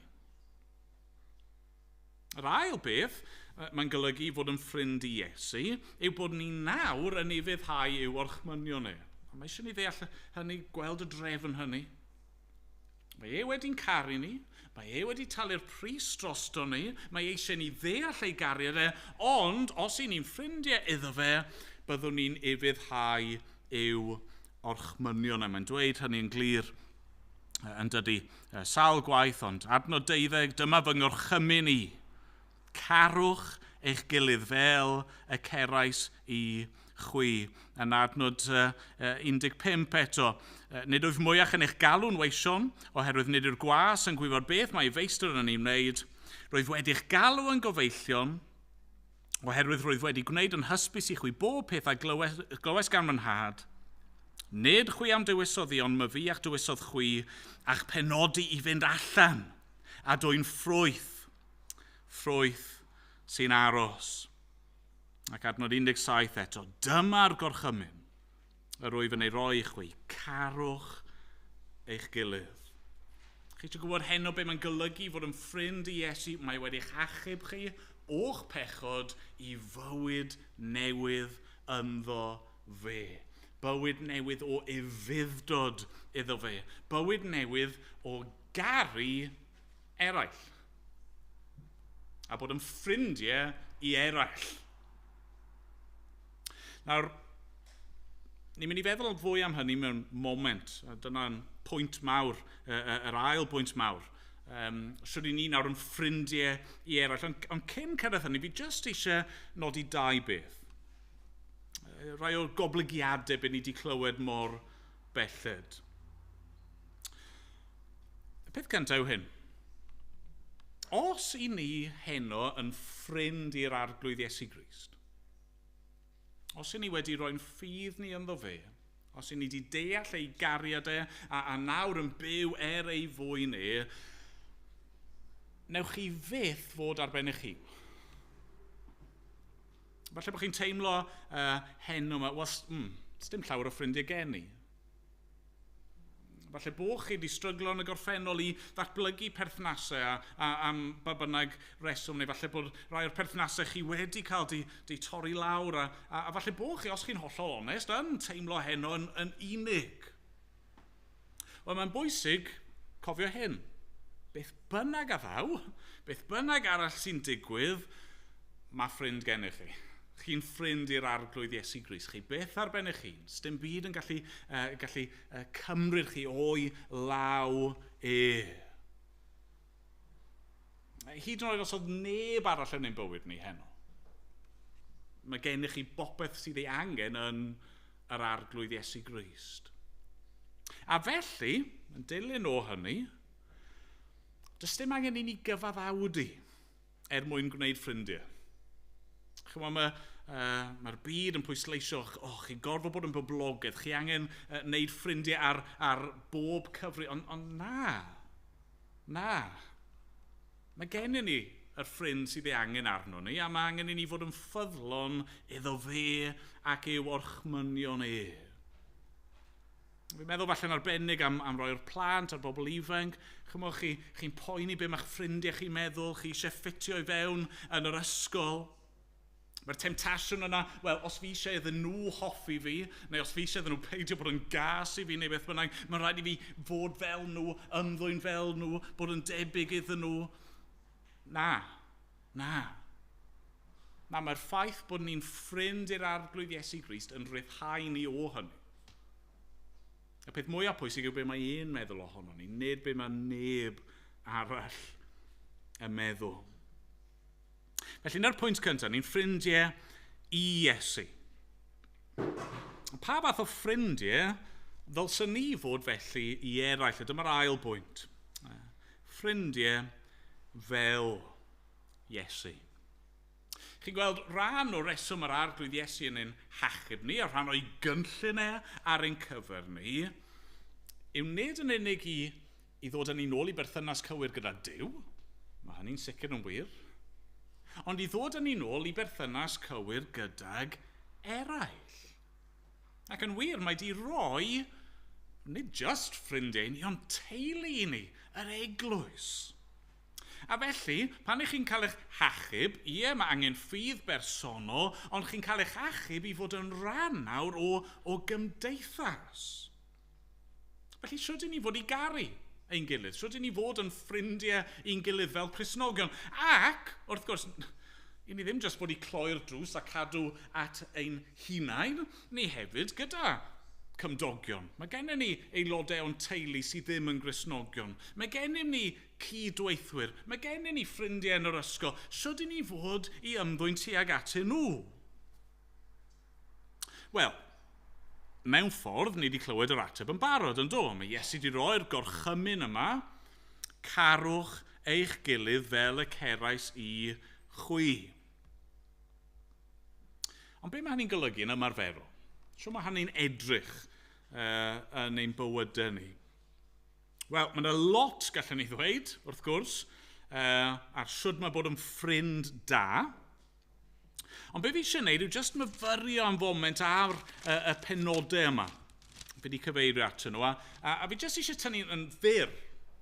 Yr ail beth mae'n golygu fod yn ffrind i Iesu yw bod ni nawr yn ufuddhau i'w orchmynion e. Mae eisiau ni ddeall hynny, gweld y drefn hynny. Mae e wedi'n caru ni, mae e wedi talu'r pris drosto ni, mae eisiau ni ddeall ei gariad e, ond os y'n ni'n ffrindiau iddo fe, byddwn ni'n ufuddhau i'w orchmynion. E. Mae'n dweud hynny'n glir yn dydy sawl gwaith, ond adnod 12, dyma fy ngorchymyn i. Carwch eich gilydd fel y cerais i chwi. Yn adnod 15 eto, nid oedd mwyach yn eich galw'n weision, oherwydd nid yw'r gwas yn gwybod beth mae ei feistr yn ei wneud. Roedd wedi'ch galw yn gyfeillion, oherwydd roedd wedi gwneud yn hysbys i chwi bob peth a glywes gan fy nhad. Nid chwi am dewisodd i, ond myfi a'ch dewisodd chwi, a'ch penodi i fynd allan a dwyn ffrwyth, ffrwyth sy'n aros. Ac adnod 17 eto, dyma'r gorchymyn yr wyf yn ei roi i chwi, carwch eich gilydd. Chi eisiau gwybod heno be mae'n golygu fod yn ffrind i Iesu? Mae wedi'ch achub chi o'ch pechod i fywyd newydd ynddo fe. Bywyd newydd o ufudd-dod iddo fe. Bywyd newydd o garu eraill. A bod yn ffrindiau i eraill. Nawr, ni'n mynd i feddwl fwy am hynny mewn moment. A dyna'n pwynt mawr, yr ail bwynt mawr. Sut i ni nawr yn ffrindiau i eraill. Ond cyn cyrraedd hynny, fi jyst eisiau nodi dau beth. Rai o'r goblygiadau beth ni wedi clywed mor belled. Y peth cyntaf yw hyn. Os i ni heno yn ffrind i'r Arglwydd Iesu Grist, os i ni wedi roi'n ffydd ni ynddo fe, os i ni wedi deall ei gariad e a nawr yn byw er ei fwyn e, newch chi fyth fod ar ben eich hun. Falle bod chi'n teimlo heno yma, wel, dim llawer o ffrindiau gen i. Falle bod chi wedi stryglo yn y gorffennol i ddatblygu perthnasau a am ba bynnag reswm, neu falle bod rai o'r perthnasau chi wedi cael di torri lawr, a falle bod chi, os chi'n hollol onest, yn teimlo heno yn unig. Wel, mae'n bwysig cofio hyn. Beth bynnag a ddaw, beth bynnag arall sy'n digwydd, mae ffrind gennych chi. Chi'n ffrind i'r Arglwydd Iesu Grist. Chi byth ar ben eich hun. Sdim byd yn gallu cymryd chi o'i law e. Hyd yn oed os oedd neb arall yn ein bywyd ni heno. Mae gennych chi bopeth sydd ei angen yn yr Arglwydd Iesu Grist. A felly, yn dilyn o hynny, does dim angen i ni gyfaddawdu er mwyn gwneud ffrindiau. Chymod, mae'r byd yn pwysleisio, chi gorfod bod yn boblogaidd, chi angen wneud ffrindiau ar bob cyfri, ond na. Mae gennym ni yr ffrind sydd ei angen arno ni, a mae angen i ni fod yn ffyddlon iddo fe ac i'w orchmynion e. Fi'n meddwl falle'n arbennig am roi o'r plant a'r bobl ifanc. Chymod, chi'n poeni be mae'ch ffrindiau chi'n meddwl, chi eisiau ffitio i fewn yn yr ysgol. Mae'r temtasiwn yna, wel, os fi eisiau iddyn nhw hoffi fi, neu os fi eisiau iddyn nhw peidio bod yn gas i fi, neu beth bynnag, mae'n rhaid i fi fod fel nhw, ymddwyn fel nhw, bod yn debyg iddyn nhw. Na. Na, mae'r ffaith bod ni'n ffrind i'r Arglwydd Iesu Grist yn rhyddhau ni o hynny. Y peth mwyaf pwysig yw be mae un meddwl ohono ni, nid be mae neb arall yn meddwl. Felly, na'r pwynt cyntaf, ni'n ffrindiau i Iesu. Pa fath o ffrindiau ddylsen ni fod felly i eraill? A dyma'r ail bwynt. Ffrindiau fel Iesu. Chi'n gweld rhan o reswm yr Arglwydd Iesu yn ein hachub ni, a rhan o'i gynllun e ar ein cyfer ni, yw nid yn unig i ddod â ni nôl i berthynas cywir gyda Duw, mae hynny'n sicr yn wir, ond i ddod â ni nôl i berthynas cywir gydag eraill. Ac yn wir, mae di roi, nid just ffrindiau ni, ond teulu i ni, yr eglwys. A felly, pan ych chi'n cael eich hachub, ie, mae angen ffydd bersonol, ond chi'n cael eich achub i fod yn rhan nawr o gymdeithas. Felly, shwd i ni fod i garu ein gilydd? Shwd i ni fod yn ffrindiau i'n gilydd fel Cristnogion? Ac, wrth gwrs, i ni ddim jyst fod i cloi'r drws a cadw at ein hunain, ni hefyd gyda cymdogion. Mae gennym ni aelodau o'n teulu sydd ddim yn Gristnogion. Mae gennym ni cydweithwyr. Mae gennym ni ffrindiau yn yr ysgol. Shwd i ni fod i ymddwyn tuag atyn nhw? Wel, mewn ffordd, ni wedi clywed yr ateb yn barod, yn do? Mae Iesu wedi roi'r gorchymyn yma, carwch eich gilydd fel y cerais i chwi. Ond be mae hynny'n golygu yn ymarferol? Shwt mae hynny'n edrych yn ein bywydau ni? Wel, mae yna lot gallwn ni ddweud, wrth gwrs, ar shwd mae bod yn ffrind da. Ond be fi eisiau gwneud yw jyst myfyrio am foment ar y penodau yma. Fi wedi cyfeirio atyn nhw, a fi jyst eisiau tynnu yn fyr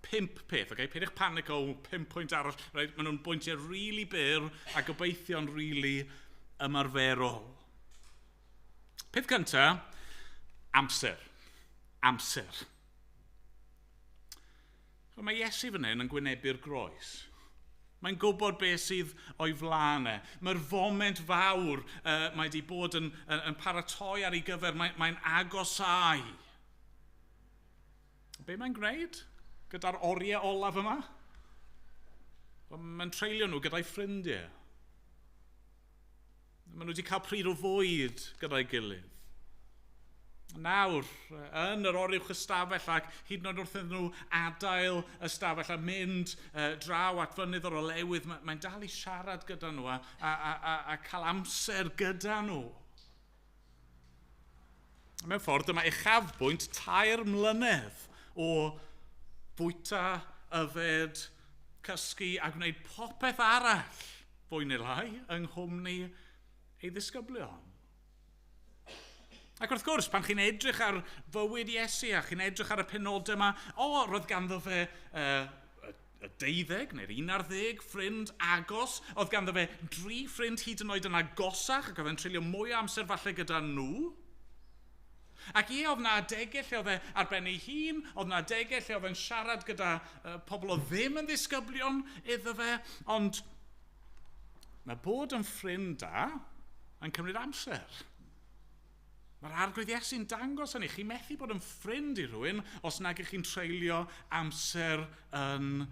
5 peth, okay? Peidiwch panic o 5 pwynt arall, right? Maen nhw'n bwyntiau really byr a gobeithio'n really ymarferol. Peth cyntaf, Amser. Amser. Mae Iesu fan hyn yn gwynebu'r groes. Mae'n gwybod beth sydd o'i flaen e. Mae'r foment fawr mae wedi bod yn paratoi ar ei gyfer. Mae'n agosáu. Be mae'n gwneud gyda'r oriau olaf yma? Mae'n treulio nhw gyda'i ffrindiau. Maen nhw wedi cael pryd o fwyd gyda'i gilydd. Nawr, yn yr oruwch ystafell ac hyd yn oed wrth iddyn nhw adael ystafell a mynd draw at Fynydd yr Olewydd, mae'n dal i siarad gyda nhw a cael amser gyda nhw. Mewn ffordd, dyma uchafbwynt 3 mlynedd o fwyta, yfed, cysgu a gwneud popeth arall, fwy neu lai, yng nghwmni ei ddisgyblion. Ac wrth gwrs, pan chi'n edrych ar fywyd Iesu a chi'n edrych ar y penodau yma, roedd ganddo fe y 12 neu'r 11 ffrind agos, oedd ganddo fe 3 ffrind hyd yn oed yn agosach ac oedd e'n treulio mwy o amser falle gyda nhw. Ac ie, oedd na adegau lle oedd e ar ben ei hun, oedd na adegau lle oedd e'n siarad gyda pobl oedd ddim yn ddisgyblion iddo fe, ond mae bod yn ffrind da yn cymryd amser. Mae'r Arglwydd Iesu'n dangos hynny. Chi'n methu bod yn ffrind i rhywun os nag ych chi'n treulio amser yn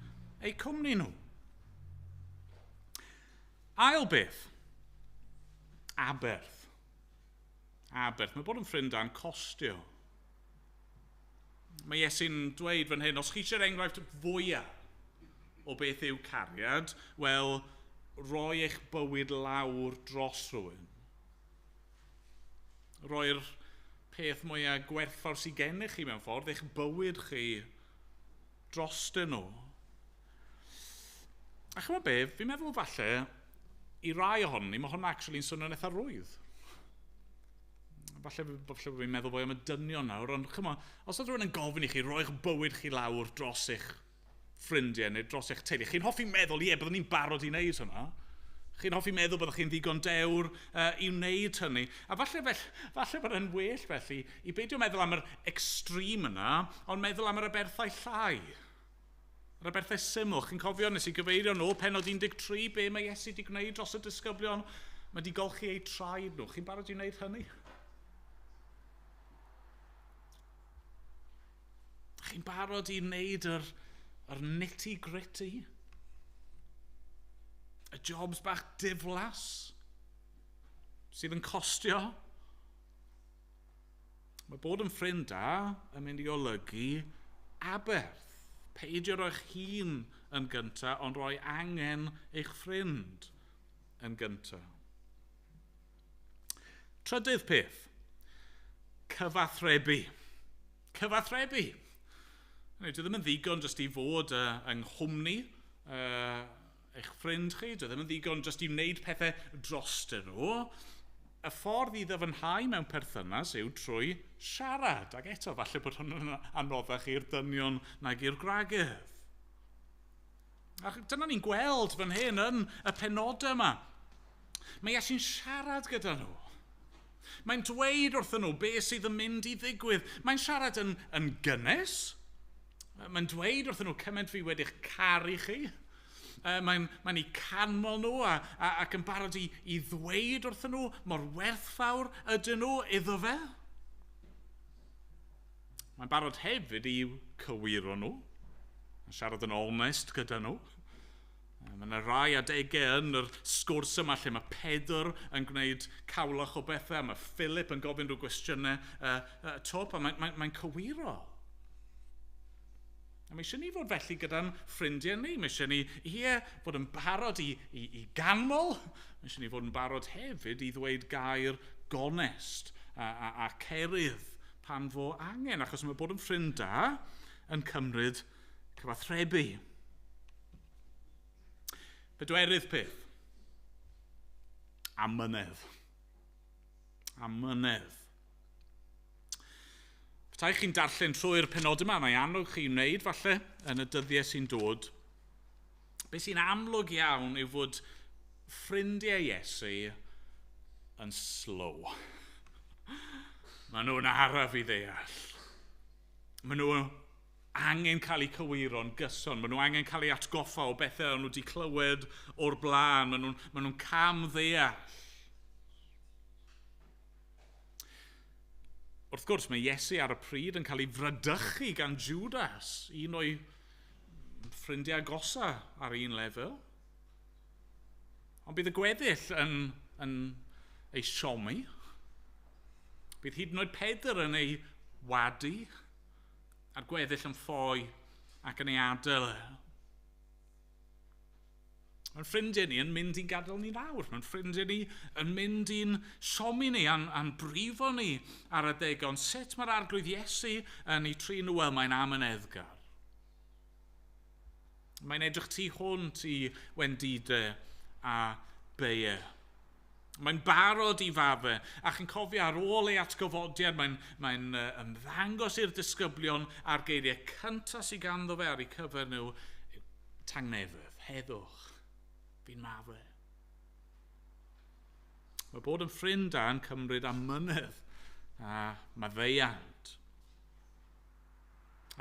eu cwmni nhw. Ail beth, aberth. Aberth. Mae bod yn ffrind da'n costio. Mae Iesu'n dweud fan hyn, os chi eisiau'r enghraifft fwyaf o beth yw cariad, wel, roi eich bywyd lawr dros rhywun. Roi'r peth mwyaf gwerthfawr sydd gennych chi mewn ffordd, eich bywyd chi drostyn nhw. A chymod be, fi'n meddwl falle, i rai ohonon ni, mae hwn actually'n swnio'n eitha rwydd. Falle bod fi'n meddwl fwy am y dynion nawr, ond chymod, os oedd rhywun yn gofyn i chi, roi'ch bywyd chi lawr dros eich ffrindiau neu dros eich teulu, chi'n hoffi meddwl, ie, byddwn ni'n barod i wneud hwnna. Chi'n hoffi meddwl byddwch chi'n ddigon dewr i wneud hynny. A falle bod yn well felly i beidio meddwl am yr extreme yna, ond meddwl am yr aberthau llai. Yr aberthau syml. Chi'n cofio, nes i gyfeirio nôl pennod 13, be mae Iesu wedi gwneud dros y disgyblion? Mae wedi golchi eu traed nhw. Chi'n barod i wneud hynny? Chi'n barod i wneud yr nitty-gritty? Y jobs bach diflas sydd yn costio. Mae bod yn ffrind da yn mynd i olygu aberth. Peidio roi'ch hun yn gyntaf, ond roi angen eich ffrind yn gyntaf. Trydydd peth, cyfathrebu. Cyfathrebu. Dwi ddim yn ddigon jyst i fod yng nghwmni eich ffrind chi, dwi ddim yn ddigon jyst i wneud pethau drostyn nhw. Y ffordd i ddyfnhau mewn perthynas yw trwy siarad. Ac eto, falle bod hwn yn anoddach i'r dynion nag i'r gwragedd. Ac dyna ni'n gweld fan hyn yn y penodau yma. Mae Iesu'n siarad gyda nhw. Mae'n dweud wrthyn nhw beth sydd yn mynd i ddigwydd. Mae'n siarad yn gynnes. Mae'n dweud wrthyn nhw cymaint fi wedi'ch caru chi. Mae'n eu canmol nhw ac yn barod i ddweud wrthyn nhw mor werthfawr ydyn nhw iddo fe. Mae'n barod hefyd i cywiro nhw, yn siarad yn onest gyda nhw. Mae yna rai adegau yn yr sgwrs yma lle mae Pedr yn gwneud cawlach o bethau, mae Philip yn gofyn rhyw gwestiynau twp, a mae'n cywiro. A mae eisiau ni fod felly gyda'n ffrindiau ni. Mae eisiau ni, ie, fod yn barod i ganmol. Mae eisiau ni fod yn barod hefyd i ddweud gair gonest a cerydd pan fo angen. Achos mae bod yn ffrind da yn cymryd cyfathrebu. Pedwerydd peth. Amynedd. Amynedd. Petai chi'n darllen trwy'r penod yma, mae annog chi wneud falle yn y dyddiau sy'n dod. Be sy'n amlwg iawn yw fod ffrindiau Iesu yn slow. Maen nhw'n araf i ddeall. Maen nhw angen cael eu cywiro'n gyson. Maen nhw angen cael eu atgoffa o bethau o'n nhw wedi clywed o'r blaen. Maen nhw'n cam ddeall. Wrth gwrs, mae Iesu ar y pryd yn cael ei fradychu gan Judas, un o'i ffrindiau agosa ar un lefel. Ond bydd y gweddill yn ei siomi. Bydd hyd yn oed Pedr yn ei wadu, a'r gweddill yn ffoi ac yn ei adael. Mae'n ffrindiau ni yn mynd i'n gadael ni lawr. Mae'n ffrindiau ni yn mynd i'n siomi ni, a'n brifo ni ar adegau. Ond sut mae'r Arglwydd Iesu yn ei trin nhw? Wel, mae'n amyneddgar. Mae'n edrych tu hwnt i wendidau a beiau. Mae'n barod i faddau, a chi'n cofio ar ôl ei atgyfodiad, mae'n ymddangos i'r disgyblion a'r geiriau cyntaf sydd ganddo fe ar eu cyfer nhw, tangnefedd, heddwch, fi'n maddau. Mae bod yn ffrind da yn cymryd amynedd a maddeuant.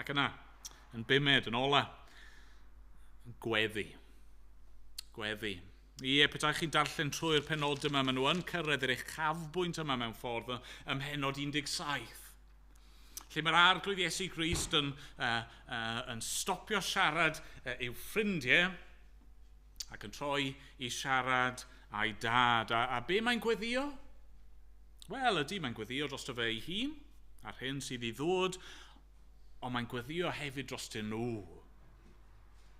Ac yna, yn bumed, yn ola, gweddi. Gweddi. Ie, petai chi'n darllen trwy'r penod yma, maen nhw yn cyrraedd yr uchafbwynt yma mewn ffordd ym mhennod 17. Lle mae'r Arglwydd Iesu Grist yn stopio siarad i'w ffrindiau ac yn troi i siarad â'i dad. A be mae'n gweddio? Wel, ydy, mae'n gweddio drosto fe ei hun, a'r hyn sydd i ddod, ond mae'n gweddio hefyd drostyn nhw.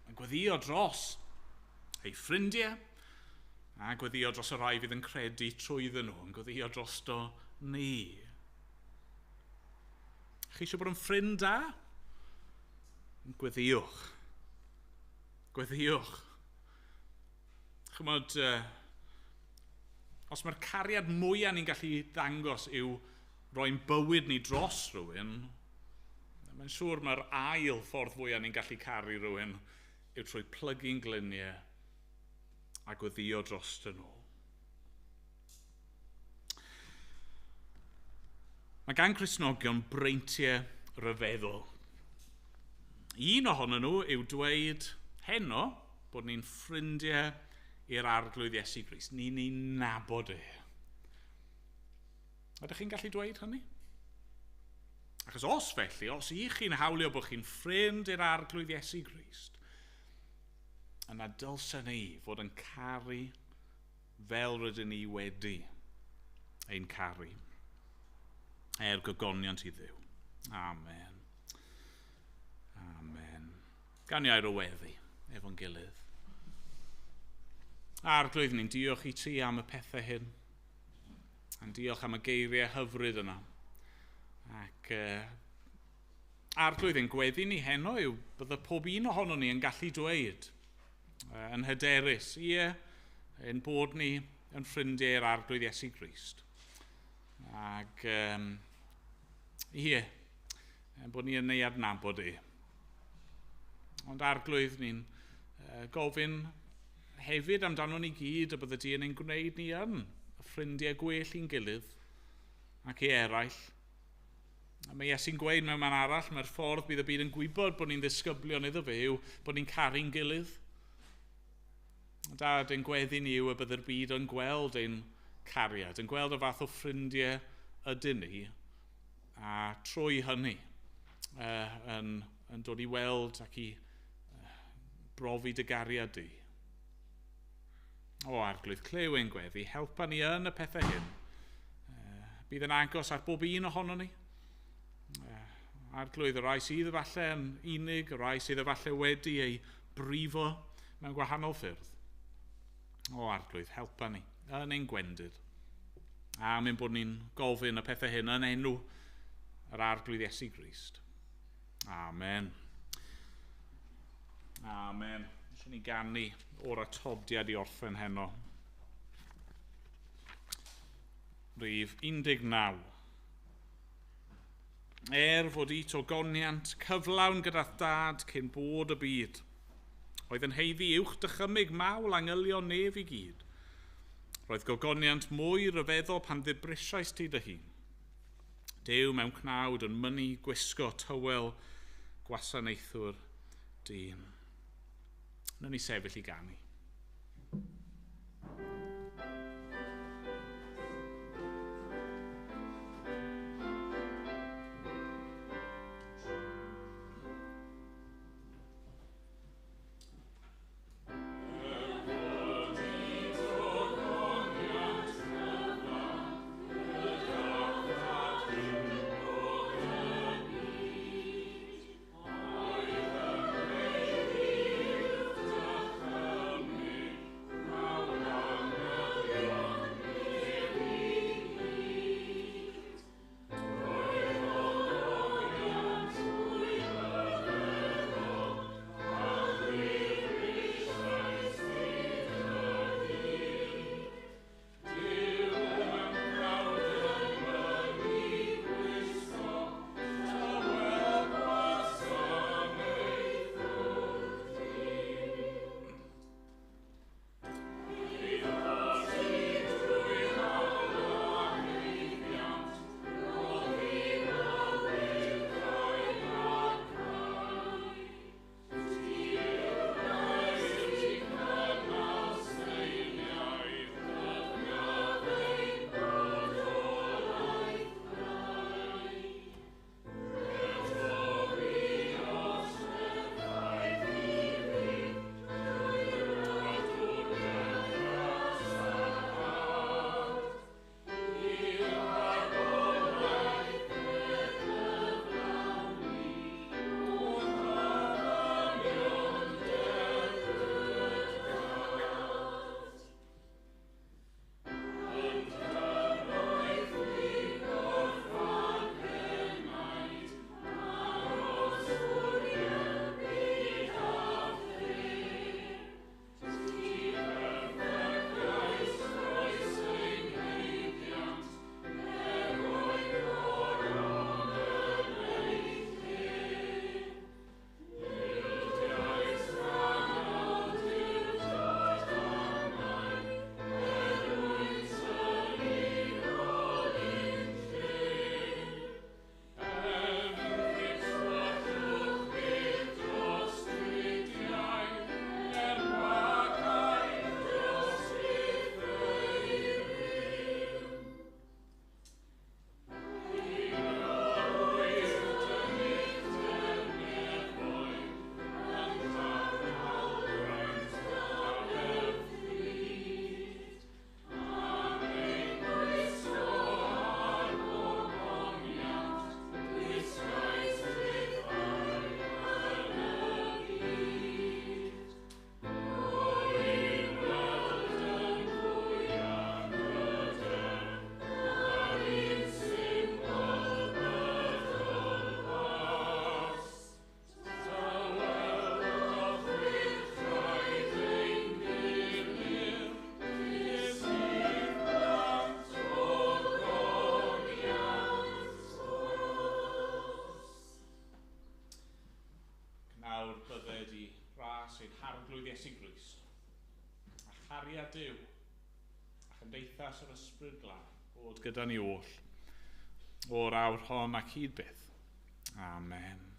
Mae'n gweddio dros ei ffrindiau, a gweddio dros y rhai fydd yn credu trwyddyn nhw, yn gweddio drosto ni. Chi eisiau bod yn ffrind da? Gweddiwch. Gweddiwch. Chymod, os mae'r cariad mwyaf ni'n gallu ddangos yw roi'n bywyd ni dros rhywun, mae'n siŵr mae'r ail ffordd fwyaf ni'n gallu caru rhywun yw trwy plygu'n gliniau a gweddio drostyn nhw. Mae gan Cristnogion breintiau rhyfeddol. Un ohonyn nhw yw dweud heno bod ni'n ffrindiau i'r Arglwydd Iesu Grist. Ni'n ei nabod e. Ydych chi'n gallu dweud hynny? Achos os felly, os i chi'n hawlio bod chi'n ffrind i'r Arglwydd Iesu Grist, yna dylsen ni fod yn caru fel rydyn ni wedi ein caru. Er gogoniant i Dduw. Amen. Amen. Gawn ni air o weddi efo'n gilydd. Arglwydd, ni'n diolch i ti am y pethau hyn. A'n diolch am y geiriau hyfryd yna. Ac Arglwydd, ein gweddi ni heno yw bydde pob un ohonon ni yn gallu dweud yn hyderus, ie, ein bod ni yn ffrindiau i'r Arglwydd Iesu Grist. Ac ie, ein bod ni yn ei adnabod e. Ond Arglwydd, ni'n gofyn hefyd amdano ni gyd y bydde di yn ein gwneud ni yn ffrindiau gwell i'n gilydd ac i eraill. A mae Iesu'n gweud mewn man arall, mae'r ffordd bydd y byd yn gwybod bod ni'n ddisgyblion iddo fe yw bod ni'n caru'n gilydd. Dad, ein gweddi ni yw y bydde'r byd yn gweld ein cariad, yn gweld y fath o ffrindiau ydyn ni, a trwy hynny yn dod i weld ac i brofi dy gariad di. O Arglwydd, clyw ein gweddi, helpa ni yn y pethau hyn. Bydd yn agos ar bob un ohono ni. Arglwydd, y rai sydd efallai yn unig, y rai sydd efallai wedi ei brifo mewn gwahanol ffyrdd. O Arglwydd, helpa ni yn ein gwendid. A mynd bod ni'n gofyn y pethau hyn yn enw yr Arglwydd Iesu Grist. Amen. Amen. Eisiau ni ganu o'r atodiad i orffen heno. Rhif 19. Er fod i togoniant cyflawn gyda'r dad cyn bod y byd, oedd yn heiddi uwch dychymyg mawl angylion nef i gyd. Roedd gogoniant mwy rhyfeddol pan ddibrisiais ti dy hun. Duw mewn cnawd yn mynnu gwisgo tywel gwasanaethwr dyn. Wnawn ni sefyll i ganu. Ein Harglwydd Iesu Grist, a chariad Duw, a chymdeithas yr Ysbryd Glân, bod gyda ni oll, o'r awr hon ac hyd byth. Amen.